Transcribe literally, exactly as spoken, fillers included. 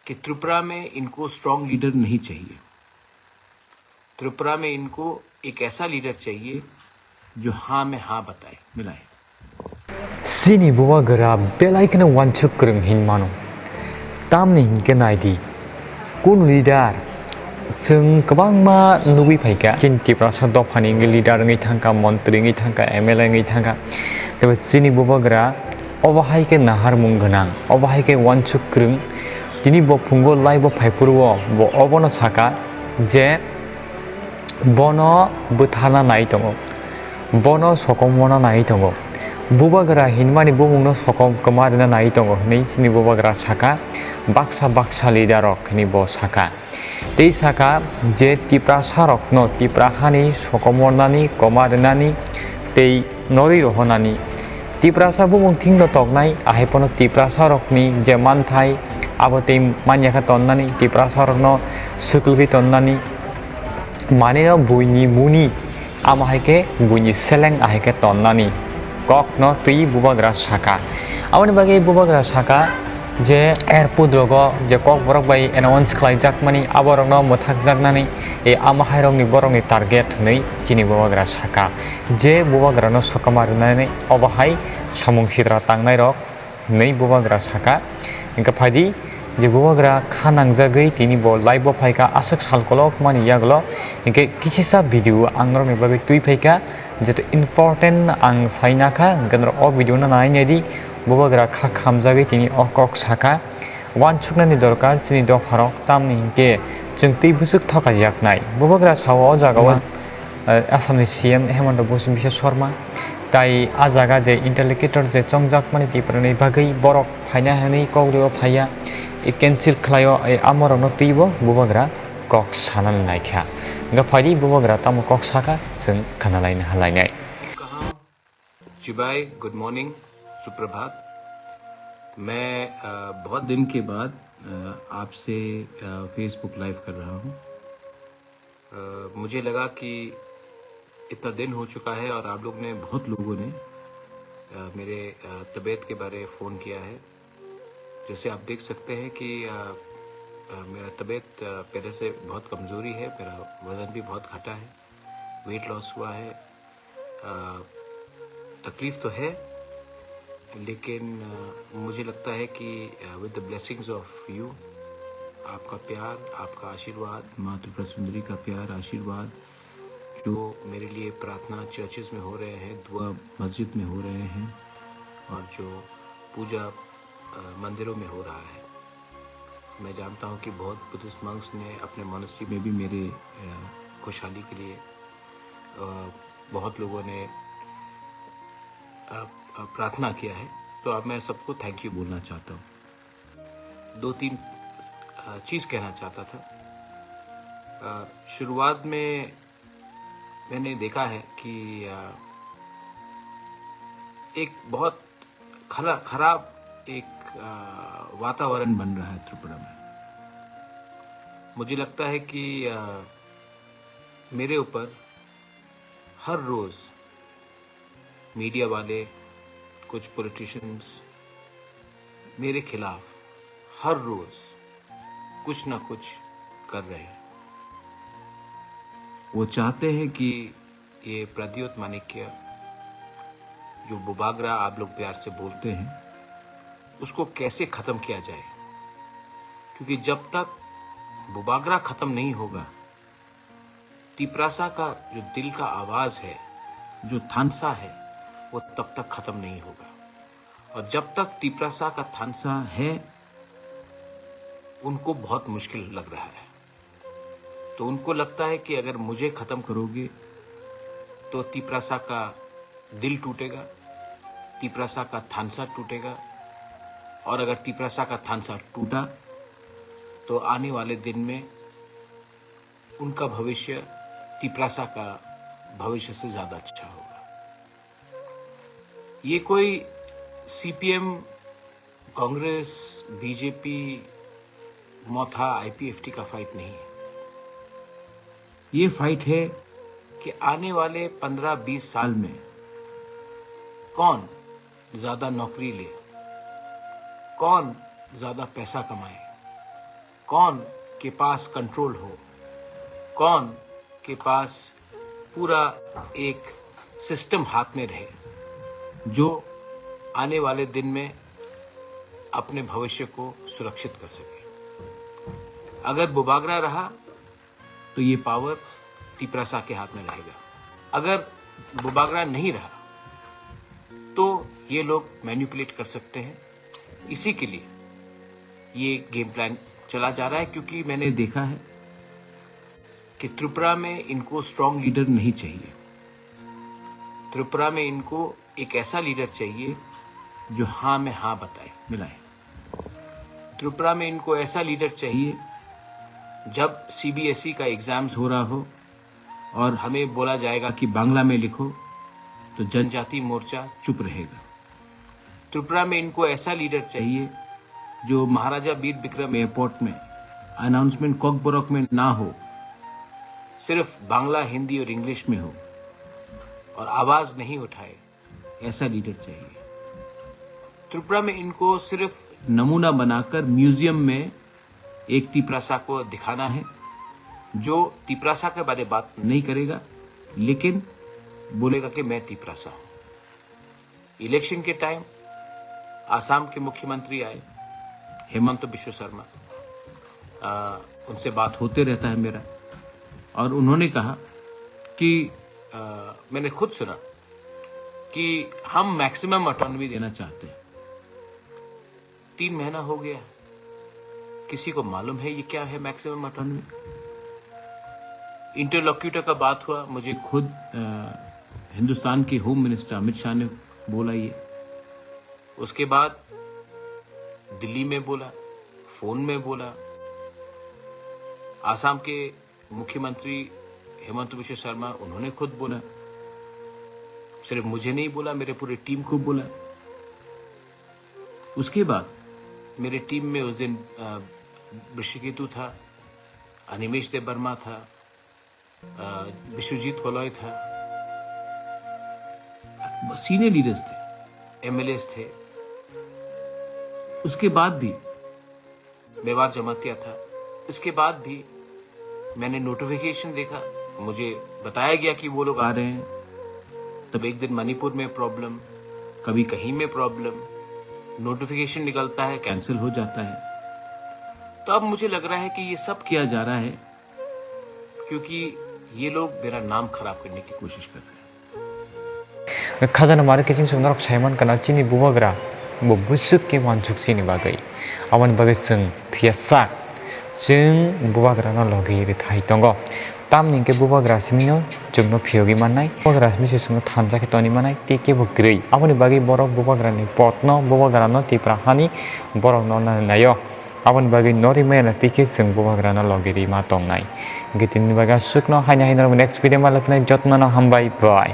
कि त्रिपुरा में इनको स्ट्रॉन्ग लीडर नहीं चाहिए। त्रिपुरा में इनको एक ऐसा लीडर चाहिए जो हाँ में हाँ बताए, मिलाए। Chini bubagra belai kheno wansuk kwrwng hinmano. Tamni hinkhe naidi, kun leader chwng kwbangma nugwi phaikha. Chini Tiprasa dophani wngwi leader wngwi thangkha, montri wngwi thangkha, M L A wngwi thangkha. Tei chini bubagra obo hai khe naharmung gwnang, obo hai khe wansuk kwrwng. Tini bo phungo live o phaiphuru o bo obono saka je bono bwtharna nai tongo, bono sokomorna nai tongo. Bubagra hinmani bumungno sokom kwma rwna nai tongo hwnwi chini bubagra saka, baksa baksa leader rok hwnwi bo saka. Tei saka je Tiprasa rokno, Tipra hani sokomornani, kwma rwnani tei norwi rohornani. Tiprasa bumung thingno toknai, ahai phano Tiprasa rokni je manthai, abo tei manya khe tonnani, Tiprasa rokno swklubi tonnani, manino buini muni, amo hai khe buini seleng ahai khe tonnani kokno twi bubagra saka. Aboni bagwi bubagra saka je airport rogo je kokborok bai announce khlaijakmani, aborokno mwthakjaknani, e, amo hai rokni borokni target hwnwi chini bubagra saka. Je bubagrano sokomar rwnani obo hai samung sitra tangnairok hwnwi bubagra saka. Hwnkhe phaidi je bubagra kha nangjagwi tini bo live o phaikha aswk sal kolokmani yagulo, hwnkhe kisisa video ang norokni bagwi twi phaikha, jeto important ang saina kha, hwnkhe norok o video no nai naidi. Bubagra kha khamjagwi tini o kok saka, wansuknani dorkar chini dopharok, tamni hinkhe chwng twi bwswk thoka yaknai. Bubagra sao o jagao, eh, Assamni C M Himanta Bis-, Biswa Sarma, tai a jaga je interlocutor je chongjakmani Tiprani bagwi borok phaina hwnwi kok rw-o phaiya, e, cancel khlaio, e, amorokno twibo bubagra kok sanani naikha. Hwnkhe phaidi bubagra tamo kok saka chwng khanalaina halainai. चिबाई, good morning, सुप्रभात। मैं, अ, बहुत दिन के बाद, अ, आपसे, अ, Facebook live कर रहा हूँ। अ, मुझे लगा कि इतना दिन हो चुका है और आप लोग ने, बहुत लोगों ने, अ, मेरे, अ, तबीयत के बारे फ़ोन किया है। जैसे आप देख सकते हैं कि, अ, अ, मेरा तबीयत, अ, पहले से बहुत कमज़ोरी है, मेरा वज़न भी बहुत घटा है, वेट लॉस हुआ है। अ, तकलीफ तो है, लेकिन, अ, मुझे लगता है कि, अ, with the blessings of you, आपका प्यार, आपका आशीर्वाद, माँ त्रिपुरा सुंदरी का प्यार, आशीर्वाद, जो मेरे लिए प्रार्थना चर्चेस में हो रहे हैं, दुआ मस्जिद में हो रहे हैं और जो पूजा, अ, मंदिरों में हो रहा है, मैं जानता हूँ कि बहुत बुद्धिस्ट मंक्स ने अपने मॉनेस्ट्री में भी मेरे, अ, खुशहाली के लिए, अ, बहुत लोगों ने, अ, अ, प्रार्थना किया है। तो अब मैं सबको थैंक यू बोलना चाहता हूँ। दो तीन, अ, चीज़ कहना चाहता था। अ, शुरुआत में मैंने देखा है कि, अ, एक बहुत खला-, खराब एक, अ, वातावरण बन रहा है त्रिपुरा में। मुझे लगता है कि, अ, मेरे ऊपर हर रोज़ मीडिया वाले, कुछ पॉलिटिशियंस मेरे खिलाफ हर रोज़ कुछ ना कुछ कर रहे हैं। वो चाहते हैं कि ये प्रद्योत माणिक्य, जो बुबागरा आप लोग प्यार से बोलते हैं, उसको कैसे ख़त्म किया जाए, क्योंकि जब तक बुबागरा ख़त्म नहीं होगा, तिपरासा का जो दिल का आवाज़ है, जो थानसा है, वो तब तक ख़त्म नहीं होगा। और जब तक तिपरासा का थानसा है, उनको बहुत मुश्किल लग रहा है। तो उनको लगता है कि अगर मुझे ख़त्म करोगे, तो तिपरासा का दिल टूटेगा, तिपरासा का थानसा टूटेगा, और अगर तिपरासा का थानसा टूटा, तो आने वाले दिन में उनका भविष्य तिपरासा का भविष्य से ज़्यादा अच्छा होगा। ये कोई सीपीएम, कांग्रेस, बीजेपी, मथा, आईपीएफटी का फाइट नहीं है। ये फाइट है कि आने वाले पन्द्रह बीस साल में कौन ज़्यादा नौकरी ले, कौन ज़्यादा पैसा कमाए, कौन के पास कंट्रोल हो, कौन के पास पूरा एक सिस्टम हाथ में रहे, जो आने वाले दिन में अपने भविष्य को सुरक्षित कर सके। अगर बुबागरा रहा, तो ये पावर तिपरासा के हाथ में रहेगा। अगर बुबागरा नहीं रहा, तो ये लोग मैनिपुलेट कर सकते हैं। इसी के लिए ये गेम प्लान चला जा रहा है, क्योंकि मैंने देखा है कि त्रिपुरा में इनको स्ट्रॉन्ग लीडर नहीं चाहिए। त्रिपुरा में इनको एक ऐसा लीडर चाहिए जो हाँ में हाँ बताए, मिलाए। त्रिपुरा में इनको ऐसा लीडर चाहिए, जब सीबीएसई का एग्जाम्स हो रहा हो और हमें बोला जाएगा कि बांग्ला में लिखो, तो जनजाति मोर्चा चुप रहेगा। त्रिपुरा में इनको ऐसा लीडर चाहिए जो महाराजा वीर विक्रम एयरपोर्ट में अनाउंसमेंट कॉकबरक में ना हो, सिर्फ बांग्ला, हिंदी और इंग्लिश में हो और आवाज नहीं उठाए, ऐसा लीडर चाहिए। त्रिपुरा में इनको सिर्फ नमूना बनाकर म्यूजियम में एक तिपरासा को दिखाना है, जो तिपरासा के बारे बात नहीं करेगा, लेकिन बोलेगा कि मैं तिपरासा हूँ। इलेक्शन के टाइम आसाम के मुख्यमंत्री आए, हेमंत बिश्व शर्मा, आ, उनसे बात होते रहता है मेरा, और उन्होंने कहा कि, आ, मैंने खुद सुना कि हम मैक्सिमम ऑटोनॉमी देना चाहते हैं। तीन महीना हो गया, किसी को मालूम है ये क्या है मैक्सिमम ऑटोनॉमी? इंटरलोक्यूटर का बात हुआ, मुझे खुद, अ, हिंदुस्तान के होम मिनिस्टर अमित शाह ने बोला ये। उसके बाद दिल्ली में बोला, फोन में बोला, आसाम के मुख्यमंत्री हेमंत बिश्व शर्मा, उन्होंने खुद बोला, सिर्फ मुझे नहीं बोला, मेरे पूरे टीम को बोला। उसके बाद मेरे टीम में उस दिन, अ, ऋषिकेतु था, अनिमेश देव वर्मा था, अ, विश्वजीत होलॉय था, सीनियर लीडर्स थे, एमएलएस थे। उसके बाद भी मेवाड़ जमातिया था। इसके बाद भी मैंने नोटिफिकेशन देखा, मुझे बताया गया कि वो लोग आ रहे हैं। तब एक दिन मणिपुर में प्रॉब्लम, कभी कहीं में प्रॉब्लम, नोटिफिकेशन निकलता है, कैंसिल हो जाता है। तो अब मुझे लग रहा है कि ये सब किया जा रहा है क्योंकि ये लोग मेरा नाम खराब करने की कोशिश कर रहे हैं। Khajana mari khe chwng norok sai mankha na chini bubagra bo bwswk khe wansuk chini bagwi. Aboni bagwi chwng thwiyasak chwng bubagrano logi rwthai tongo. Tamni hwnkhe bubagra simino chwngno phiyogwi mannai, bubagra simi se chwngno thansa khe tongwi mannai tei kebo kwrwi. Aboni bagwi borok bubagrani potno, bubagrano Tipra hani borokno nani naio. Aboni bagwi no rimaya na tei khe chwng bubagrano logi rima tongnai. Hwnkhe tini bagwi aswkno haino haino next video ma lapinai, jotnono hambai, bye.